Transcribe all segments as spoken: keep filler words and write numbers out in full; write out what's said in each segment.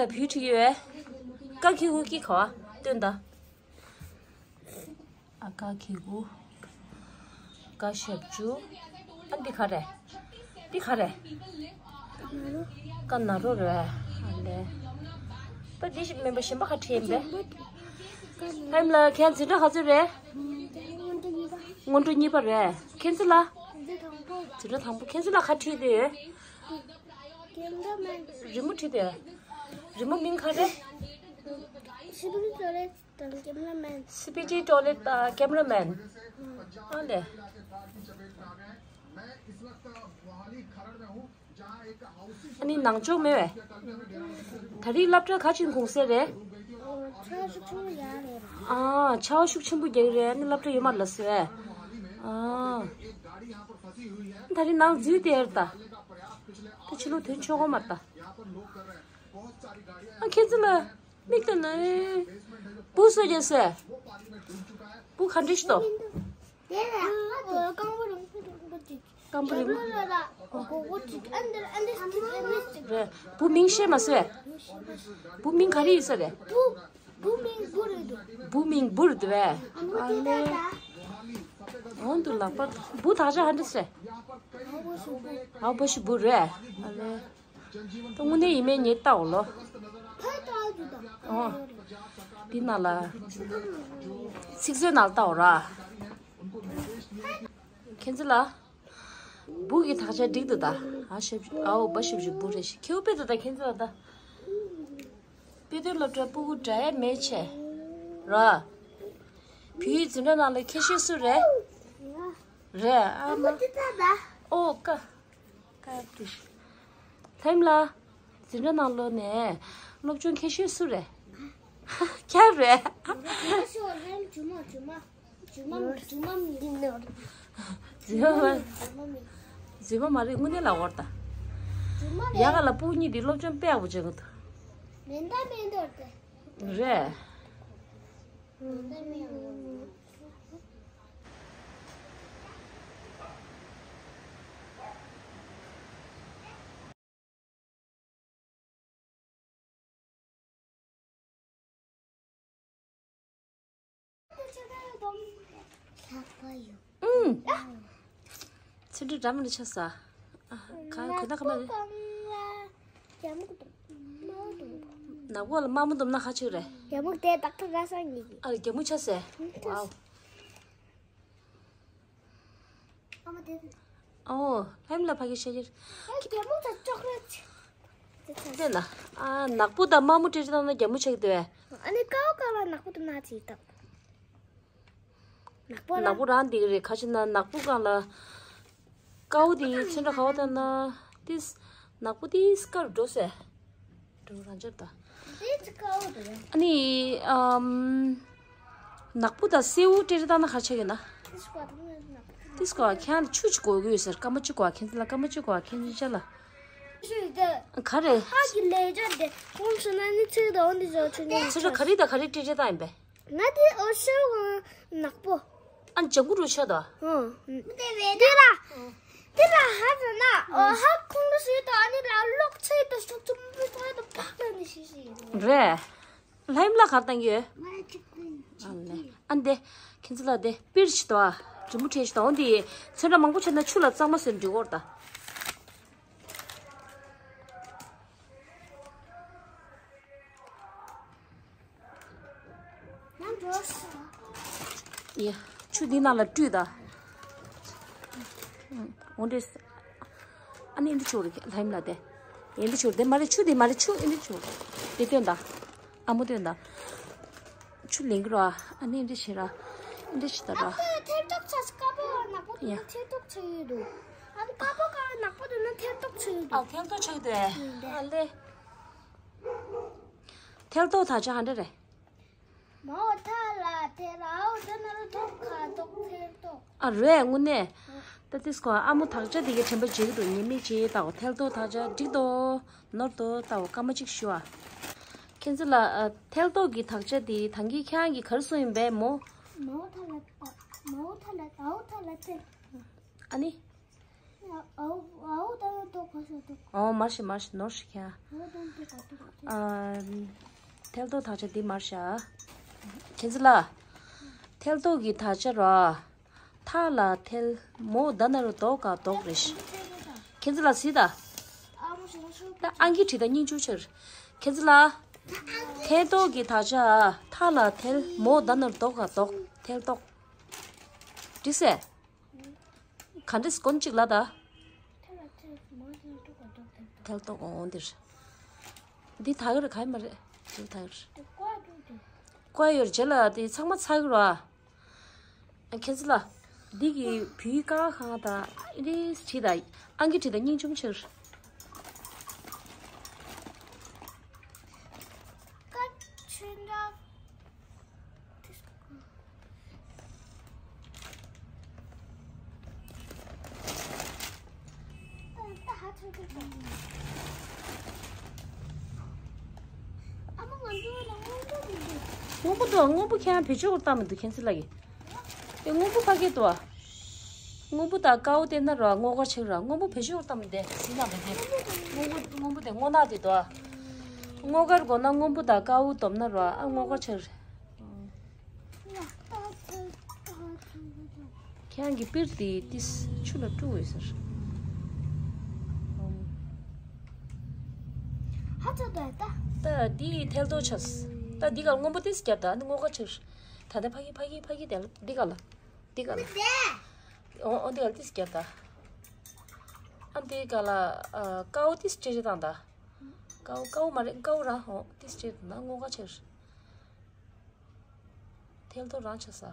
ད་བུ་ཁྲིད་ཡོད། ཀ་ཁི་གུ་ཀི་ག་བ་སྟོན་ད། ཨ་ཀ་ཁི་གུ། ཀ་ཞབས་ཀྱུ། ཨ་འདི་ག་རེད། འདི་ག་རེད། ཀ་ན་རོ་རེད། ཨ་ལེ། ད་འདི་ཞིག་མིན་པ་གཞན་པ་ག་ཁྲིད་ཡིན་པས། ཧེམ་ལ་ཁྱེད་འཛིན་གྲྭ་ག་ཚོད་རེད། སྔོན་འགྲོ་གཉིས་པ་རེད། ཁྱེད་ཚོ་ལ། འཛིན་གྲྭ་དང་པོ། ཁྱེད་ཚོ་ལ་ག་ཁྲིད་དེ་ཡོད། རི་མོ་ཁྲིད་དེ། རི་མོ་མིང་ག་རེད། སི་པི་ཊི་ཊོ་ལེཊ་དང་ཀེམ་ར་མེན། སི་པི་ཊི་ཊོ་ལེཊ་དང་ཀེམ་ར་མེན། ཨ་ལེ། ཨ་ནི་ནང་ཆོག་མེད་བས། ད་རེས་སློབ་གྲྭ་ག་ཅིག་གུང་སེ་རེད། ཨ་ཆར་པ་ཤུགས་ཆེན་པོ་ཡག་རེད། ཨ་ཆར་པ་ཤུགས་ཆེན་པོ་རྒྱག་རེད། ཨ་ནི་སློབ་གྲྭ་ཡོད་མ་རེད་ལབ་སོང་བས། ཨ་ད་རེས་ནང་འཛུལ་དེ་རེད་ད། ད་ཕྱི་ལོགས་ཐོན་ཆོག་གོ་མ་རེད་ད། ཨ་ཁྱེད་ཚོ་ལ་མིག་ལྟོས་ན། བུ་སུ་རྒྱལ་སེ། བུ་ག་འདྲ་ཞིག་འདུག་དེ་ལ་རྐང་པ་རིང་པོ་ཅིག་རྐང་པ་རིང་པོ། རྒྱབ་ལོགས་ལ་སྒོར་སྒོར་ཅིག་ཨ་འདིར་ཨ་འདིར་ཅིག་ཨ་འདིར་ཅིག་རེད། བུ་མིང་ཤེས་མ་སོང་བས། བུ་མིང་ག་རེ་ཡིན་ས་རེད། བུ། བུ་མིང་བུ་རེད་འདུག་བུ་མིང་བུ་རེད་འདུག་བས། ཨ་ལེ། འོང་དུ་ལག་པ། བུ་དག་ཆ་ཧ་འདྲ་སེ། ཨ་བུ་ཞིག་བུ་རེད། ཨ་ལེ། ད་དངོས་གནས་ཡིན་མིན་ངས་ལྟ་འོ་ལོ། ཕར་ལྟ་འོ་འདུག་ད། ཨོ། འདི་ནང་ལ། ཚིག་མཛོད་ནང་ལ་ལྟ་འོ་ར། ཁྱེད་ཚོ་ལ། བུ་གི་དག་ཆ་འགྲིག་འདུག་ད། ཨ་ཞབས་ཞུ་ཨའོ་པ་ཞབས་ཞུ་བུ་རེད་ཤི་ཁྱེའུ་དཔེ་འདུག་ད་ཁྱེད་ཚོ་ལ་ད། དཔེ་སྟོན་སློབ་གྲྭ་སྤུ་གུ་འདྲ་ཡ་མེད་ཆེ། ར། བུའི་འཛིན་གྲྭ་ནང་ལ་ཁྱད་ཤོས་སུ་རེད། རེད་ཨ་མ། ཨོ་ཀ། ཀ་ཏི། ལྷམ་ལ། འཛིན་གྲྭ་ནང་ལོགས་ནས་སློབ་སྦྱོང་མཁས་ཤོས་སུ་རེད། ཁྱེད་རེད། རྫུན་མ་རྫུན་མ། རྫུན་མ་རྫུན་མ་མིན། རྫུན་མ་མ། རྫུན་མ་མིན། རྫུན་མ་མ་རེད་དངོས་གནས་ལ་འོར་ད། རྫུན་མ་རེད། ཡ་ག་ལ་སྤུ་གུ་གཉིས་འདི་སློབ་སྦྱོང་དཔེ་ཡག་པོ་བྱེད་གི་འདུག་མེ་མདའ་མེ་མདོག་དེ། རེད། མེ་མདའ་མེ་མདོག་ལྷག་པ་ཡོད། ཨུམ། ཚེ་འདྲི་འདྲ་མི་འདྲ་ཆགས་ས། ཨ། ག་གོ་ན་ག་མ་རེད། རྒྱ་མོ་གི་དུམ་མ་དུམ། ནག་པོ་ལ་དམར་མོ་དུམ་ན་ཁ་ཆེ་རེད། རྒྱ་མོ་དེ་ཏག་ཏག་ག་སང་ཉིད་ཀྱི། ཨ་རྒྱ་མོ་ཆགས་སེ། ཝའོ། ཨ་མ་དེ། ཨོ། ལྷམ་ལ་ཕ་གི་ཤེས་ཀྱི། ཨ་རྒྱ་མོ་ད་ཅོག་རེད། དེ་ན། ཨ་ནག་པོ་དང་དམར་མོ་སྤྲད་བཏང་ན་རྒྱ་མོ་ཆགས་འདུག་བས། ཨ་ནི་ཀའོ་ཀ་ལ་ནག་པོ་དུམ་ན་ཅིག་བཏང་། ནག་པོ་ལ། ནག་པོ་རང་འདི་གི་རེད་ཁ་ཆེ་ན་ནག་པོ་གང་ལ། ཀའོ་དེ་ཚོན་ཁྲ་ག་བ་ལྟར་ན། ཏིས། ནག་པོ་ཏིས་དཀར་འགྲོ་སེ། འགྲོ་རང་འཇབ་ད། ཏིས་ཀའོ་དེ། ཨ་ནི། ཨམ། ནག་པོ་དང་སེའུ་སྤྲད་བཏང་ན་ག་ཆགས་ཡོད་ན། ཏིས་ཀའོ་དེ་ནག་པོ། ཏིས་ཀའོ་ཁྱེད་ཆུ་ཅིག་དགོས་ཀྱི་ཡོད་ཟེར་སྐར་མ་གཅིག་གོ་ཁྱེད་ཚོ་ལ་སྐར་མ་གཅིག་གོ་ཁྱེད་ཚོ་ཅ་ལ། ཞུས་ཏེ། ག་རེ། ཧ་གི་ལས་འཆར་དེ་ཁོང་སོང་ན་ནི་ཚིག་དང་འདི་ཚོ་ཆུ་ནི་ཚོ་ག་རེ་དང་ག་རེ་སྤྲད་བཏང་ཡིན་པས། ང་དེ་འོ་ཤོ་གང་ནག་པོ། ཨ་ནི་ལྗང་གུ་རུ་ཆགས་དོ། ཨོ། དེ་ར། དེ་ལ་ཧ་ར་ན་ཨོ་ཧ་ཁོང་རུ་སུས་དོ་ཨ་ནི་ལ་ལོག་ཚེ་དོ་ཤོག་ཚུམ་བུ་ཚོ་དོ་པག་ལ་ནི་ཤི་ཤི་ཡིན། རེད། ལྷམ་ལ་གར་བཏང་གི་ཡོད། ང་ཅིག་ཨ་ནི་དེ་ཁྱེད་ཚོ་ལ་དེ་པིར་ཆི་དོ་ཨ་རི་མོ་བྲིས་ཆི་དོ་འོ་འདི་ཚོན་ཁྲ་མང་པོ་ཆགས་ན་ཆུ་ལ་གཙང་མ་ཟེར་འབྲི་གོར་ད། ཡ། ཆུ་འདི་ནང་ལ་བཀྲུས་དང་། འོ་འདྲས། ཨ་ནི་འདི་ཆུ་རེད་ལྷམ་ལ་དེ། ཨེ་འདི་ཆུ་དེ་མ་རེད་ཆུ་དེ་མ་རེད་ཆུ་ཨེ་འདི་ཆུ། དེ་སྟོན་དང་། ཨ་མོ་སྟོན་དང་། ཆུ་ལེན་གི་རོ། ཨ་ནི་འདི་བྱེད་ར། ཨེ་འདི་བྱེད་ད་ར། ཨ་ཁོས་ཐེར་ཏོག་ཆགས་དཀར་པོ་ནག་པོ་དེ་ཡ། ནི་ཐེར་ཏོག་ཆགས་ཡོད་འདུག་ཨ་ནི་དཀར་པོ་ག་ནག་པོ་དེ་ནི་ཐེར་ཏོག་ཆགས་ཡོད་འདུག་ཨ་ཐེར་ཏོག་ཆགས་འདུག་ཨེ། ཨ་ལེ། ཐལ་ཏོག་ད་ཆ་ཧ་འདྲ་རེད། མའོ་ཐ་ལ་ཐེ་རའོ་ཐ་ན་རོ་ཐོག་ཁ་ཐོག་ཐེར་ཏོག་ཨ་རོས་དངོས་གནས། ད་ཏིས་ཀོ་ཨ་མོ་དག་ཆ་དེ་གའི་དྲན་པ་བརྗེད་ཀྱི་འདུག་ཉེས་མེད་ཅེས་ལྟ་བ་ཐལ་ཏོག་དག་ཆ་འགྲིག་འདུག་ནོར་འདུག་ལྟ་བ་སྐར་མ་གཅིག་ཞུ་ཨ། ཁྱེད་ཚོ་ལ་ཨ་ཐལ་ཏོག་གི་དག་ཆ་དེ་ད་གིན་ཁྱེད་རང་གིས་ག་རེ་གསུངས་ཡིན་པས་མོ། མའོ་ཐ་ལ་མའོ་ཐ་ལ་ཨའོ་ཐ་ལ་ཐེ། ཨ་ནི། ཨའུ་ཨའུ་ད་ཡོད་ཏོག་ག་ཤོད་ཏོག་ཨོ་མར་ཤི་མར་ཤི་ནོར་ཤི་ཁྱ། ཨའུ་ད་ཡོད་ཏོག་ག་ཏོག་ཨ། ཐལ་ཏོ་དག་ཆ་འདི་མར་ཤ། ཁྱེད་ཚོ་ལ། ཐལ་ཏོ་གི་དག་ཆ་ར། ཐག་ལ་ཐལ། མོ་ད་ན་རུ་དོག་ག་དོག་རེ་ཤི། ཁྱེད་ཚོ་ལ་སི་ད། ད་ཨང་ཀི་བྲིས་ད་སྙིང་ཆུང་ཆེར། ཁྱེད་ཚོ་ལ། ཐལ་ཏོ་གི་དག་ཆ། ཐག་ལ་ཐལ། མོ་ད་ན་རུ་དོག་ག་དོག་ཐལ་ཏོག་འགྲིག་སེ། ག་འདྲས་སྐོར་གཅིག་ལ་ད། ཐལ་ཏོག་འོང་འདིར། འདི་ད་གི་རེད་ག་ཡི་མ་རེད། འདི་ད་གི་རེད། ཀོ་ཡོར་རྗེས་ལ་དེ་ཚང་མ་ཚ་གི་རོ། ཁྱེད་ཚོ་ལ། འདི་གི་བུའི་ཀ་ཁང་ད་ཨི་རེས་བྲིས་ད་ཨང་ཀི་བྲིས་ད་སྙིང་ཆུང་ཆེར། ཀ་ཆུན་ར། སྔོན་པོ་འདུག་སྔོན་པོ་ཁྱེད་རང་བེད་སྤྱོད་བཏང་མི་འདུག་ཁྱེད་ཚོ་ལ་གི། དེ་སྔོན་པོ་ཕ་གི་འདུག་སྔོན་པོ་དང་དཀར་པོ་དེ་ན་ར་སྔོ་དཀར་ཆགས་ར། སྔོན་པོ་བེད་སྤྱོད་བཏང་མི་འདུག་ཟིན་ན་མི་འདུག་སྔོན་པོ་སྔོན་པོ་དེ་སྔོ་ནག་དེ་འདུག་སྔོ་དཀར་དགོས་ན་སྔོན་པོ་དང་དཀར་པོ་བསྡོམས་ན་ར་ཨ་སྔོ་དཀར་ཆགས་རེད། ཁྱེད་རང་གི་པིར་དེ་ཏིས་ཆུ་ལ་བཀྲུ་འོས་ཟེར། ཧ་ཅང་དོད་ད། ད་འདི་ཐལ་ཏོ་ཆགས། ད་འདི་ག་སྔོན་པོ་ཏིས་བརྒྱབ་ད་འདི་སྔོ་དཀར་ཆགས། ད་ལྟ་ཕ་གི་ཕ་གི་ཕ་གི་དེ་འདི་ག་ལ། འདི་ག་ལ། འོ་འོ་འདི་ག་ལ་ཏིས་བརྒྱབ་ད། ཨ་འདི་ག་ལ་ཨ་ཀའོ་ཏིས་ཅེ་ཅེ་དང་ད། ཀའོ་ཀའོ་མ་རེད་ཀའོ་ར་འོ་ཏིས་ཅེ་ད་སྔོ་དཀར་ཆགས། ཐལ་ཏོ་རང་ཆ་ས།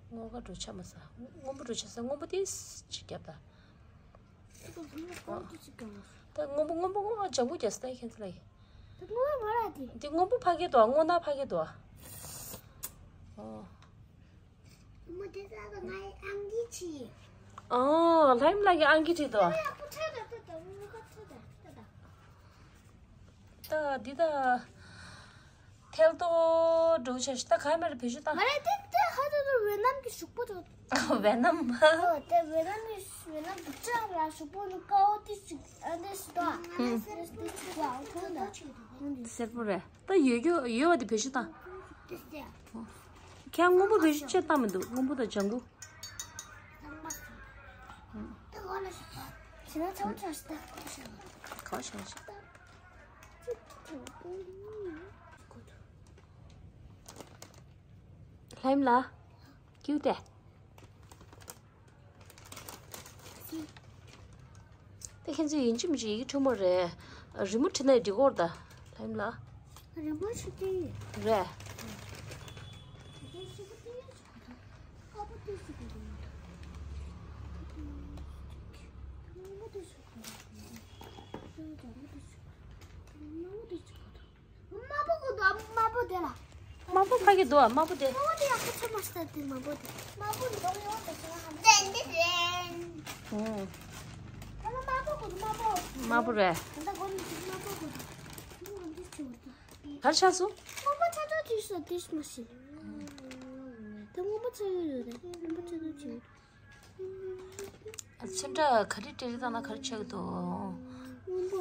སྔོ་དཀར་འགྲོ་ཆ་མ་ས། སྔོན་པོ་འགྲོ་ཆ་ས་སྔོན་པོ་ཏིས་ཅིག་བརྒྱབ་ད། ད་སྔོན་པོ་སྔོན་པོ་སྔོ་ལྗང་གུ་རྒྱག་ས་ད་ཁྱེད་ཚོ་ལ་ཡིན། ད་སྔོན་པོ་མ་ར་དེ། འདི་སྔོན་པོ་ཕ་གི་དོ་སྔོ་ནག་ཕ་གི་དོ། ཨོ། མོ་དེ་ས་ད་ང་ཡི་ཨང་ཀི་ཆི། ཨོ་ལྷ་ཡིམ་ལགས་ཀྱི་ཨང་ཀི་ཁྲིད་དོ། ཨ་ཡ་པོ་ཁྲ་ད་ད་ད་མོ་ཁ་ཁྲ་ད་ད་ད། ད་འདི་ད། ཐལ་ཏོ་འགྲོ་ཆ་ཤི་ད་ག་མེར་བེད་སྤྱོད་བཏང་། མ་རེད་དེ་དེ་ཧ་ད་ད་ཝེ་ནམ་གི་ཤུག་པོ་ད། ཝེ་ནམ། ཨོ་དེ་ཝེ་ནམ་གི་ཝེ་ནམ་གི་ཅག་ལ་ཤུག་པོ་ནི་ཀའོ་ཏི་ཅིག་ཨ་འདི་ཤི་ད། ཧུམ། སེར་པོ་རེད་ད་ཡོད་ཡོད་ཡོད་པ་དེ་བེད་སྤྱོད་བཏང་། དེ་དེ། ཁྱེད་སྔོན་པོ་བེད་སྤྱོད་བཏང་མི་འདུག་སྔོན་པོ་དང་ལྗང་གུ། ཁ་བྱང་ཆ། ལྷ་ཡིམ་ལགས། ཀྱུ་ཏེ། དེ་ཁྱེད་ཚོས་ཡིན་གཅིག་མིན་གཅིག་ཡི་གེ་ཁྲི་མོ་རེད། རི་མོ་བྲིས་ན་འགྲིག་གོ་རེད་ད། ལྷ་ཡིམ་ལགས། རི་མོ་བྲིས་ཏེ། རེད། དམར་པོ་གི་འདུག་དམར་པོ་དེ་ལ། དམར་པོ་ཕ་གི་འདུག་དམར་པོ་དེ། དམར་པོ་དེ་ཡག་པོ་ཆགས་མ་སོང་ད་དེ་དམར་པོ་དེ། དམར་པོ་འདུག་ཡོང་དེ་ཤི་ང་ཧམ་དེ་འདི་རེད། ཨོ། ད་ལ་དམར་པོ་གི་འདུག་དམར་པོ། དམར་པོ་རེད། ད་ལྟ་གོ་མི་འདུག་དམར་པོ་གི་འདུག་འདི་འདི་ཆུ་བར་ད། གར་ཆགས་སོང་། དམར་པོ་ཆགས་ཆགས་དུས་སུ་དེ་ཤི་མ་ཤི། དེ་དམར་པོ་ཆགས་ཡོད་རེད། དམར་པོ་ཆགས་ཆགས་ཡོད། ཚོན་ཁྲ་ག་རེ་སྤྲད་རེད་བཏང་ན་ག་རེ་ཆགས་འདུག་སྔོན་པོ།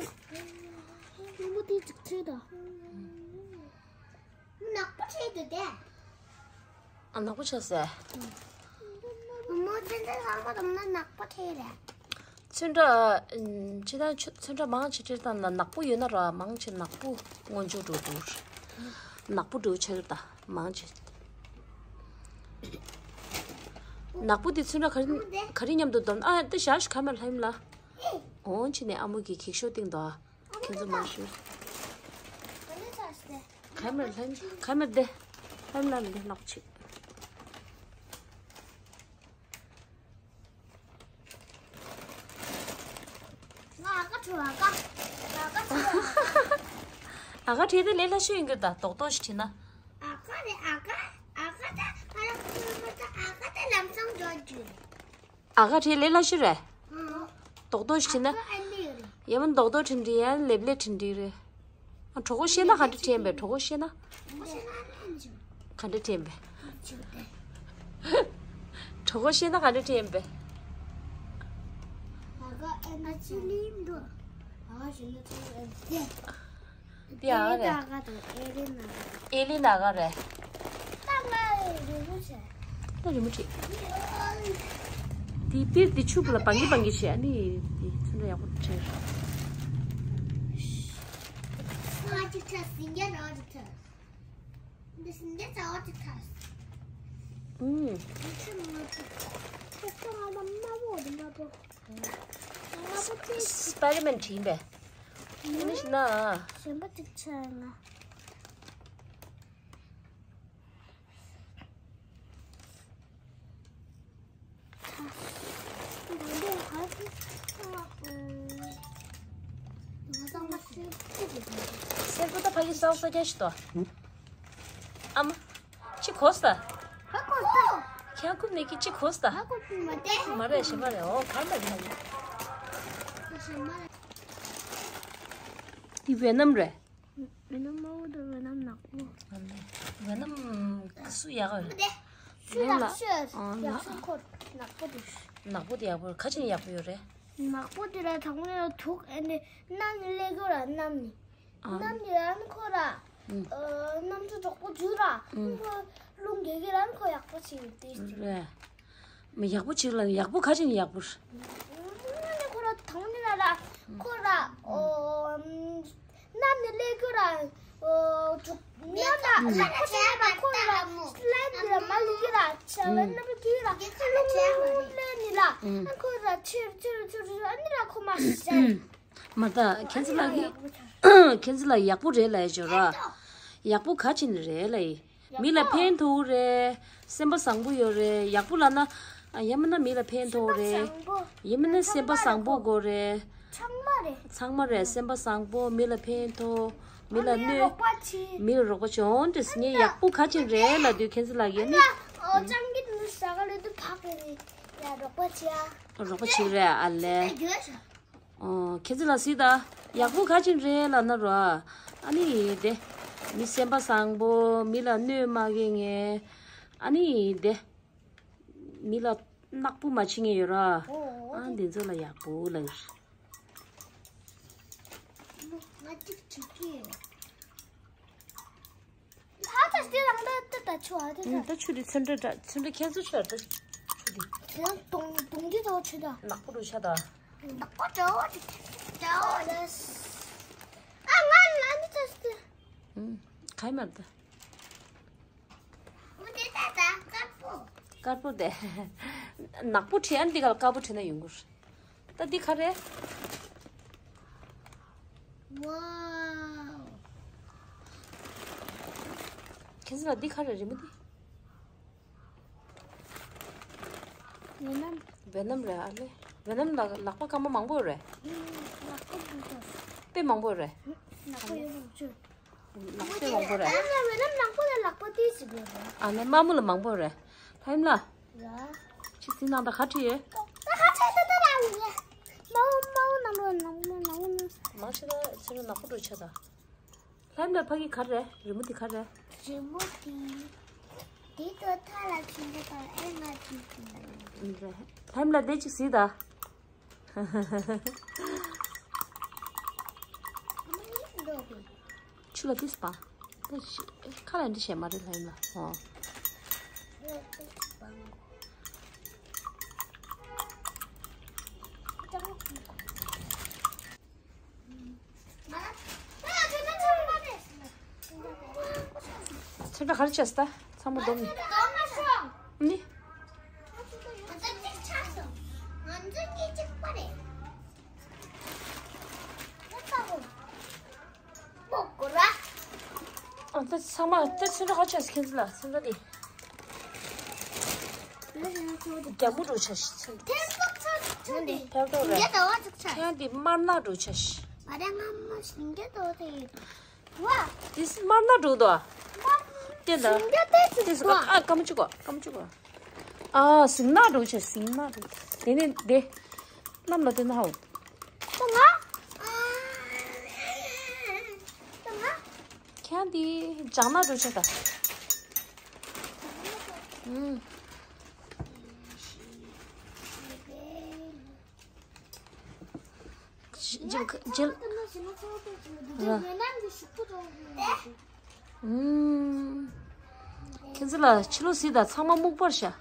སྔོན་པོ་དེ་ཅིག་ཁྲིད་དང་། ནག་པོ་ཁྲིད་འདུག་དེ། ཨ་ནག་པོ་ཆགས་སེ། མོ་ཚོན་ཁྲ་ཚང་མ་དང་ན་ནག་པོ་ཁྲིད་རེད། ཚོན་ཁྲ་ཨ་ཅི་ད་ཚོན་ཁྲ་མང་ཆེ་སྤྲད་བཏང་ན་ནག་པོ་ཡོད་ན་ར་མང་ཆེ་ནག་པོ་སྔོན་འཇུག་འགྲོ་འདུག་ནག་པོ་འགྲོ་ཆགས་ད་མང་ཆེ། ནག་པོ་དེ་ཚོན་ཁྲ་ག་རེ་ག་རེ་མཉམ་དུ་བསྡོམས། ཨ་དེ་ཞག་ཞིག་ག་མེར་ལྷ་ཡིམ་ལགས། འོང་ཕྱི་ནས་ཨ་མོ་གི་གེག་ཤོག་སྟེང་དུ་ཨ། ཁྱེད་ཚོ་མ་ཞུ། ག་མེར་ལྷ་ཡིམ་ག་མེར་བསྡད། ལྷ་ཡིམ་ལགས་མི་བསྡད་ལགས་ཕྱི། ང་ཨ་ཁ་བྲིས་ཨ་ཁ། ཨ་ཁ་བྲིས་ཨ་ཁ་བྲིས་དེ་ལས་སླ་ཤོས་ཡིན་གྱི་རེད་ད། རྡོག་རྡོག་ཞིག་བྲིས་ན། ཨ་ཁ་རེད་ཨ་ཁ། ཨ་ཁ་ད་ཨ་ལ་ཁུ་མ་ད་ཨ་ཁ་ད་ལམ་སང་འགྲོ་རྒྱུ་རེད། ཨ་ཁ་བྲིས་ལས་སླ་ཤོས་རེད། ཨ་རྡོག་རྡོག་ཞིག་བྲིས་ན། ཨ་ཁ་ཨ་འདི་ཡོད་རེད། ཡ་མ་རྡོག་རྡོག་བྲིས་འགྲིག་ཡ་ལེབ་ལེབ་བྲིས་འགྲིག་རེད། ཨ་གྲོད་ཁོག་བཤལ་ན་ག་འདྲ་བྲིས་ཡིན་པས། གྲོད་ཁོག་བཤལ་ན། ག་འདྲ་བྲིས་ཡིན་པས། གྲོད་ཁོག་བཤལ་ན་ག་འདྲ་བྲིས་ཡིན་པས། ཨ་ཅི་ལིན་འདུག་ཨ་ཞིག་ན་ཚོ་ཨེ་དེ། དེ་ཨ་རེད། ཨེ་ལི་ན་ག་དང་ཨེ་ལི་ན་ག་རེད། ཨེ་ལི་ན་ག་རེད། ད་ང་རེ་རེ་མོ་བྱས། ད་རེ་མོ་བྱས། དེ་དེ་དེ་ཆུ་ལ་བང་གི་བང་གི་བྱས། ཨ་ནི་དེ་ཚོན་ཁྲ་ཡག་པོ་བྱས། ང་ཅིག་ཆ་སྲིན་རྒྱལ་རང་ཅིག་ཆ། འདི་སྲིན་རྒྱལ་ཚ་བ་ཅིག་ཐལ། ཨུམ། ཁྱེད་ཚོ་ང་ཚོ་ཁྱེད་ཚོ་ང་ཚོ་དམར་པོ་འདི་དམར་པོ། དམར་པོ་ཅིག་སི་པའི་ཌར་མེན་བྲིས་པས། ཨུམ། ཨིན་ཇི་ན། གཞན་པ་ཅིག་ཆ་ང་། སེར་པོ་ད་ཕ་གི་སའོ་སོ་རྒྱ་ཞིག་ཏོ། ཨ་མ། ཅི་གོ་ས། ཧ་གོ་ས། ཁྱང་ཁུབ་ནས་ཀྱི་ཅི་གོ་ས། ཧ་གོ་ས་མ་དེ། མ་རེད་ཞེ་མ་རེད། འོ་ག་མ་རེད། འདི་ཝེ་ནམ་རེད། ཝེ་ནམ་དམར་པོ་དང་ཝེ་ནམ་ནག་པོ། ཝེ་ནམ་སུ་ཡག་པོ་རེད། སུ་ཡག་ཤོས། ཡག་ཤོས་ཁོ་ནག་པོ་དེ། ནག་པོ་དེ་ཡག་པོ་རེད། ག་ཅིག་ཡག་པོ་ཡོད་རེད། ནག་པོ་དེ་ལ་དང་པོ་ནས་དུག་ཨེ་ནས་གནམ་ནས་སླེབས་དགོས་ར། གནམ་ནས། གནམ་ནས་ཨ་ནི་ཁོ་ར། གནམ་གྲུ་གྲོགས་པོ་འཇུ་ར། ཁོ་རླུང་རྒྱག་གི་ར། ཨ་ནི་ཁོ་ཡག་པོ་ཅིག་ཡོད་དེ། རེད། མི་ཡག་པོ་ཅིག་ལ་ཡག་པོ་ག་ཅིག་ནས་ཡག་པོ་རེད། གནམ་ནས་ཁོ་ར་དང་ནས་ར་ར་ཁོ་ར། གནམ་ནས་སླེབས་དགོས་ར། འཇུ་གནམ་ལ་ཁོ་ཆེ་ར་ཁོ་ར་སླེབས་དེ་ར་མ་ལུས་ཀྱི་ར། ཆ་ལ་གནམ་གྱི་ར་རླུང་སླེབས་ནི་ལ། ཨ་ཁོ་ར་ཆེར་ཆེར་ཆེར་ཆེར་ཨ་ནི་ར་ཁོ་མ་ཤི་ཤ། མ་ད་ཁྱེད་ཚོ་ལ་ཡག་པོ་ཆགས། ཁྱེད་ཚོ་ལ་ཡག་པོ་རེད་ལབ་ཡ་ཅོ་ར། ཡག་པོ་ག་ཅིག་ནས་རེད་ལབ་ཡི། མི་ལ་ཕན་ཐོགས་རེད། སེམས་པ་བཟང་པོ་ཡོད་རེད། ཡག་པོ་ལབ་ན། ཡང་མིན་ན་མི་ལ་ཕན་ཐོགས་རེད། ཡང་མིན་ན་སེམས་པ་བཟང་པོ་དགོས་རེད། ཚང་མ་རེད། ཚང་མ་རེད། སེམས་པ་བཟང་པོ། མི་ལ་ཕན་ཐོགས། མི་ལ་གནོད། མི་ལ་རོགས་པ་བྱེད། འོན་ཏེ་ངས་ཡག་པོ་ག་ཅིག་རེད་ལབ་དུས་ཁྱེད་ཚོ་ལ་ཡ་ནི། ཨོ་ཅང་གི་ནུ་ས་ག་ལེ་དུ་ཕག་གི་ཡ་རོགས་པ་བྱེད་ཨ། རོགས་པ་བྱེད་རེད་ཨ་ལེ། ཨོ་ཁྱེད་ཚོ་ལ་སྲིད་ད། ཡག་པོ་ག་ཅིག་རེད་ལབ་ན་རོ། ཨ་ནི་དེ། མི་སེམས་པ་བཟང་པོ། མི་ལ་གནོད་མ་གི་ངས། ཨ་ནི་དེ། མི་ལ་ནག་པོ་མ་བྱེད་ངེས་ཡོད་ར། ཨ་འདི་ཚོ་ལ་ཡག་པོ་ལབ་ཡོད། ང་གཅིག་བྱེད་ཀྱི་ཡོད། ད་ད་ལྟ་ད་ཆུ་ཨ་དེ་ད། ད་ཆུ་དེ་ཚོན་ཁྲ་འདྲ། ཚོན་ཁྲ་ཁྱེད་ཚོ་ཆུ་ཨ་ད་ཆུ་དེ། དེ་ཡང་དུང་དུང་དེ་ད་ཆུ་ད། ནག་པོ་རུ་ཆ་ད། ནག་པོ་འདྲ་བོ་འདྲ་བོ་རེད། ཨ་ང་ལ་ནི་ད་ཆུ་དེ། ཨུམ། ག་ཡི་མ་ད། འོ་དེ་ད་ད་དཀར་པོ། དཀར་པོ་དེ། ནག་པོ་བྲིས་ཨ་ནི་འདི་ག་ལ་དཀར་པོ་བྲིས་ན་ཡོང་གི་རེད། ད་འདི་ག་རེད། ཝའོ། ཁྱེད་ཚོ་ལ་འདི་ག་རེད། རི་མོ་འདི། ཝེ་ནམ། ཝེ་ནམ་རེད་ཨ་ལེ། ཝེ་ནམ་ལ་ལག་པ་སྐམ་པོ་མང་པོ་རེད། ལག་པ་འདུག་ད། དཔེ་མང་པོ་རེད། ལག་པ་ཡོད་པ་བཅོས། ལག་པ་དཔེ་མང་པོ་རེད། ཝེ་ནམ་ནང་པོ་ལ་ལག་པ་ཏོག་ཙམ་ཡོད་རེད། ཨ་ནི་དམར་མོ་ལ་མང་པོ་རེད། ལྷ་ཡུམ་ལགས། ཡ། ཁྱེད་ཚོའི་ནང་ད་ག་བྲིས་ཡོད། ད་ག་བྲིས་ད་ད་ལ་ཡ། དམར་པོ་དམར་པོ་ནང་པོ་ནང་པོ་ནང་པོ་ནང་། མང་ཆེ་ད་ཚེ་རིང་ནག་པོ་འགྲོ་ཆ་ད། ལྷ་ཡུམ་ལགས་ཕ་གི་ག་རེ། རི་མོ་འདི་ག་རེ། རི་མོ་འདི། འདི་ད་ཐ་ལ་ཁྱིམ་པ་དང་ཨེ་ང་ཁྱིམ་པ། ལྷ་ཡུམ་ལགས་འདི་ཅིག་གཟིགས་ད། ཆུ་ལ་ཏིས་པ། ཁ་ལ་འདི་བྱས་མ་རེད་ལྷ་ཡུམ་ལགས། ཨོ། ཚོན་ཁྲ་ག་རེ་བྱས་ད། ཚང་མ་སྡོམ་ནས། ནི། ཨ་ད་ཚང་མ་ད་ཚོན་ཁྲ་ག་རེ་བྱས། ཁྱེད་ཚོ་ལ་ཚོན་ཁྲ་དེ། རྒྱ་མོ་འགྲོ་ཆ་ཞིག་ཚོན། ཐེར་ཏོག་ཚོན་ཚོན་དེ། ཐེར་ཏོག་རེད། ཡ་ད་བ་ཚོ་ཚོན། ཁྱེད་དེ་དམར་ནག་འགྲོ་ཆ་ཞིག་མ་རེད། ང་མ་ཞིང་རྒྱ་ཏོག་དེ། ཝ། དེ་དམར་ནག་འགྲོ་དོ། དེ་ལ། ཞིང་རྒྱ་ཏོག་དེ་ཟུག་ཨ་སྐམ་བཅུག་གོ། སྐམ་བཅུག་གོ། ཨ་ཟིང་ནག་འགྲོ་ཆ། ཟིང་ནག་འགྲོ། དེ་ནས་དེ། གནམ་ལ་དེ་ན་ཧའོ། ད་ང་། ད་ང་། ཁྱེད་དེ་ལྗང་ནག་འགྲོ་ཆ་ད། ཨུམ། ཁྱེད་ཚོ་ལ་ཕྱི་ལོགས་གཟིགས་དང་། ཚང་མ་སྨུག་པར་བཞག་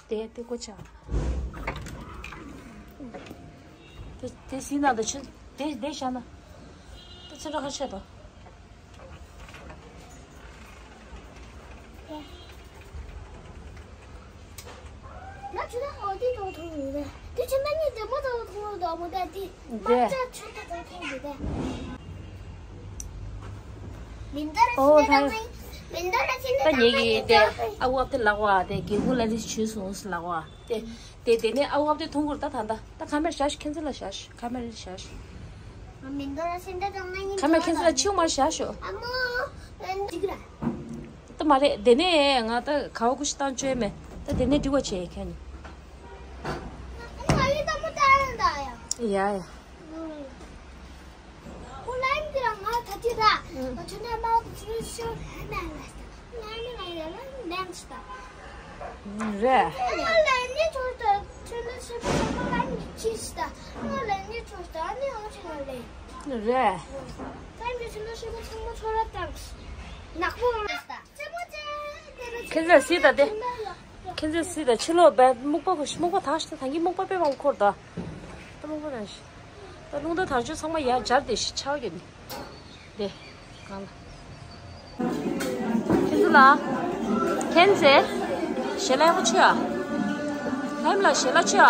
དེ་དེ་ཀོ་ཆ། དེ་དེ་སྲིད་ན་དེ་ཆུ་དེ་དེ་བཞག་ན། དེ་ཚོན་ཁྲ་ཁ་ཤས་དང་། ང་ཆུ་ནང་འོ་དེ་དང་མཐོང་ཡོད་རེད། དེ་ཆུ་ནང་ཉིད་དེ་མོ་དང་མཐོང་ཡོད་དང་མོ་དེ་དེ། དེ་མ་ཆ་ཆུ་དེ་དང་མཐོང་ཡོད་རེད། མིན་ད་ར་ཨོ་ཤི་ད་ལྷ། མིན་ད་ར་ཤི་ད་ད་ངེད་ཀྱི་དེ་ཨ་ཝབ་དེ་ལག་བ་དེ་རྒྱལ་པོ་ལ་ལི་ཆུ་སོང་ལག་བ་དེ། དེ་དེ་ནས་ཨ་ཝབ་དེ་མཐོང་གོ་ད་ད་ད་ད་ཁ་མེར་བཞག་ཤོག་ཁྱེད་ཚོ་ལ་བཞག་ཤོག་ཁ་མེར་བཞག་ཤོག་མིན་ད་ར་ཤི་ད་དང་ན་ཡིན་ཁ་མེར་ཁྱེད་ཚོ་ལ་ཆུ་མར་བཞག་ཤོག་ཨ་མོ། ལན་འགྲིག་ར། ད་མ་རེད་དེ་ནས་ང་ད་ག་བ་ཀུ་ཤི་བཏང་བཅོས་མེད། ད་དེ་ནས་འགྲིག་པ་བྱས་ཁྱེད་ནི། ང་ཡི་ད་མོ་ད་ཡང་ད་ཡ། ཡ་ཡ། ཁོ་ལན་འདི་ར་ང་ད་ཅི་ད། ང་ཆུ་ནས་མ་བ་ཆུ་ཤོར་ཧ་ན་ལ་ད། ང་ནི་ང་ཡ་ལ་ནམ་ཅི་ད། རེད། ང་ལན་ནི་ཆོ་ད་ཆུ་ནས་ཤི་བ་ད་ང་ནི་ཅི་ཤི་ད། ང་ལན་ནི་ཆོ་ད་ནི་ཨོ་ཅི་ང་ལན། རེད། ད་ནི་ཆུ་ནས་ཤི་བ་ཚང་མ་ཆོ་ར་ད། ནག་པོ་ལ་ད། ཁྱེད་ཚོས་གཟིགས་དང་དེ། ཁྱེད་ཚོས་གཟིགས་དང་ཕྱི་ལོགས་བས་སྨུག་པ་སྨུག་པ་དག་ཤི་ད་ཐང་གི་སྨུག་པ་དཔེ་མང་པོ་འཁོར་ད། ད་སྨུག་པ་དག་ཤི། ད་རླུང་རྟ་དག་ཆོས་ཚང་མ་ཡར་འབྱར་ཏེ་ཤི་ཆགས་ཀྱི་ནི། དེ། གང་ལ། ཁྱེད་ཚོ་ལ། ཁྱེད་ཚོས། ཞལ་ལག་ཡག་པོ་མཆོད་ཨ། ལྷམ་ལ་ཞལ་ལག་མཆོད་ཨ།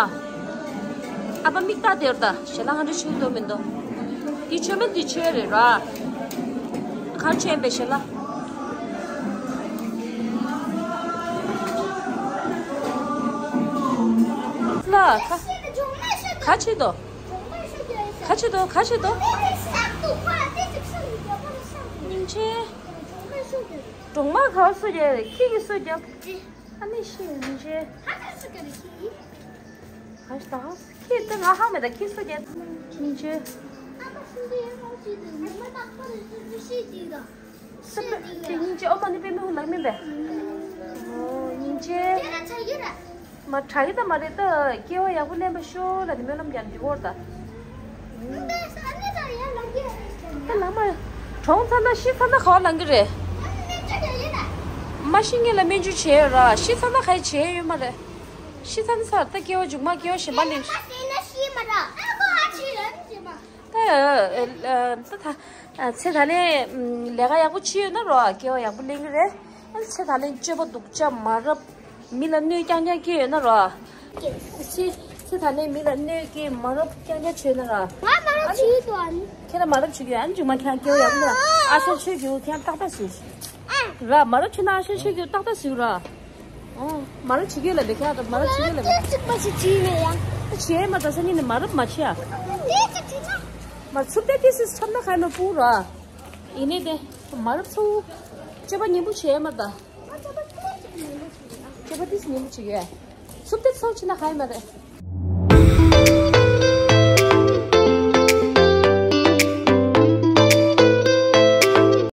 ཨ་ཕ་མིག་ལྟ་དེར་ད་ཞལ་ལག་ཧ་འདྲ་མཆོད་འདུག་མི་འདུག་འདི་མཆོད་མིན་འདི་མཆོད་རེད་ར། གར་ཆེན་པའི་ཞལ་ལག་ལ་ཁ། ཁ་ཆེ་དོ། ཁ་ཆེ་དོ་ཁ་ཆེ་དོ། སྙིང་རྗེ། གྲོག་མ་ག་བ་སུ་རྒྱབ་ཁྱི་གི་སུ་རྒྱབ། ཨ་ནི་ཤི་སྙིང་རྗེ། ཧ་ད་སུ་ག་རེ་ཤི། ཧ་ད་ཁྱི་ད་ང་ཧ་མེད་ད་ཁྱི་སུ་རྒྱབ་སྙིང་རྗེ། ཨ་ད་སུ་རྒྱབ་ཡོད་མ་ཤི་དེ་ང་མ་ད་ཁོ་རེ་སུ་ཤི་དེ་ད། སེམས་པ་དེ་སྙིང་རྗེ། ཨོ་མ་ནི་པད་མ་ཧུ་ལགས་མིན་པས། ཨོ་སྙིང་རྗེ། དེ་ལ་ཆ་ཡོད་ར། མ་དྲག་གི་ད་མ་རེད་ད། སྐྱེ་བ་ཡག་པོ་ལེན་པ་ཤོག་ལ་ནི་སྨོན་ལམ་རྒྱག་འདི་བོར་ད། ད་ལགས་མ། གྲོངས་ཚར་ན་ཤི་ཚར་ན་ག་བ་ལང་གི་རེད། མ་ཤི་ངེད་ལ་སྨན་བཅོས་བྱས་ཡོད་ར། ཤི་ཚར་ན་ག་ཡི་བྱས་ཡོད་མ་རེད། ཤི་ཚར་ན་ཚར་ད་སྐྱེ་བ་མཇུག་མ་སྐྱེ་བ་གཞན་པ་ལེན། ད་ཚེ་ད་ལན་ལས་ཀ་ཡག་པོ་བྱས་ཡོད་ན་རོ་སྐྱེ་བ་ཡག་པོ་ལེན་གི་རེད། ཚེ་ད་ལན་སྤྱོད་པ་སྡུག་ཅག་མ་རབས་མི་ལ་གནོད་རྐྱང་རྐྱང་སྐྱེ་ཡོད་ན་རོ། ཚེ་ཚེ་ད་ལན་མི་ལ་གནོད་སྐྱེ་མ་རབས་རྐྱང་རྐྱང་བྱས་ན་ར། ང་མ་རབས་བྱས་ཡོད་དོ་ཨ་ནི། ཁྱེད་ལ་མ་རབས་བྱས་ཡོད་ཨ་ནི་མཇུག་མ་ཁྱེད་སྐྱེ་བ་ཡག་པོ་ལ་ཨ་ཤ་ཆོས་རྒྱུ་ཁྱེད་ཏག་ཏག་ཟིག་ར། མ་རབས་བྱས་ན་ཨ་ཤ་ཆོས་རྒྱུ་ཏག་ཏག་ཟིག་ར། ཨོ། མ་རབས་བྱེད་ཀྱི་ལ་འདི་ཁ་ད་མ་རབས་བྱེད་ཀྱི་ལ་འདི། ཏོག་ཙམ་པ་ཞིག་བྱས་ནས་ཡང་། ད་བྱས་མ་ད་ས་ཉིན་ནས་མ་རབས་མ་བྱེད་ཨ། ཏོག་ཙམ་བྱས་ན། མ་ཚུབ་ཏེ་ཏི་སི་ཆབ་ན་ཁ་ནོ་པུ་ར། ཡིན་ནས་དེ་མ་རབས་ཚུ། སྤྱོད་པ་ཉིན་པོ་བྱས་མ་ད། སྤྱོད་པ་ཏི་སི་ཉིན་པོ་བྱེད་ཀྱི། ཚུབ་ཏེ་ཚོགས་བྱེད་ན་ཁ་ཡི་མ་རེད།